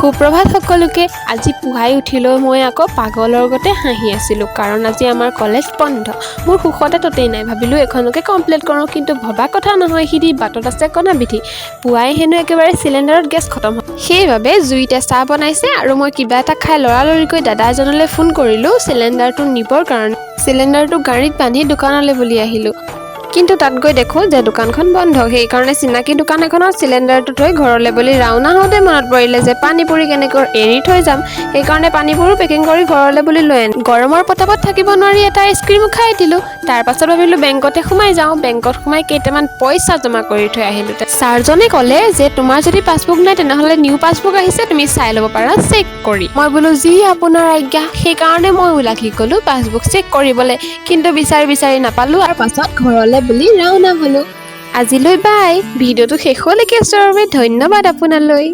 সুপ্ৰভাত সকলোকে। আজি পুৱাই উঠি লৈ মই আকৌ পাগলৰ গতে হাঁহি আছিলোঁ, কাৰণ আজি আমাৰ কলেজ বন্ধ। মোৰ সুখতে ততেই নাই। ভাবিলোঁ এখনকে কমপ্লিট কৰোঁ, কিন্তু ভবা কথা নহয় সিদি, বাটত আছে কণা বিধি। পুৱাই হেনো একেবাৰে চিলিণ্ডাৰত গেছ খতম হ'ল। সেইবাবে জুইতে চাহ বনাইছে আৰু মই কিবা এটা খাই লৰালৰিকৈ দাদা এজনলৈ ফোন কৰিলোঁ চিলিণ্ডাৰটো নিবৰ কাৰণে। চিলিণ্ডাৰটো গাড়ীত বান্ধি দোকানলৈ বুলি আহিলোঁ, কিন্তু তাত গৈ দেখোঁ যে দোকানখন বন্ধ। সেইকাৰণে চিনাকি দোকান এখনত চিলিণ্ডাৰটো থৈ ঘৰলৈ বুলি ৰাওনা হওঁতে মনত পৰিলে যে পানীপুৰি কেনেকৈ এৰি থৈ যাম। সেইকাৰণে পানীপুৰিও পেকিং কৰি ঘৰলৈ বুলি লৈ আনিলোঁ। গৰমৰ প্ৰতাপত থাকিব নোৱাৰি এটা আইচক্ৰীমো খাই দিলোঁ। তাৰ পাছত ভাবিলোঁ বেংকতে সোমাই যাওঁ। বেংকত সোমাই কেইটামান পইচা জমা কৰি থৈ আহিলোঁ। ছাৰজনে ক'লে যে তোমাৰ যদি পাছবুক নাই, তেনেহ'লে নিউ পাছবুক আহিছে, তুমি চাই ল'ব পাৰা চেক কৰি। মই বোলো যি আপোনাৰ আজ্ঞা। সেইকাৰণে মই লাগি গ'লোঁ পাছবুক চেক কৰিবলৈ, কিন্তু বিচাৰি বিচাৰি নাপালোঁ। আৰু পাছত ঘৰলৈ বুলি ৰাওনা হ'লোঁ। আজিলৈ বাই। ভিডিঅ'টো শেষলৈকে চোৱাৰ বাবে ধন্যবাদ আপোনালৈ।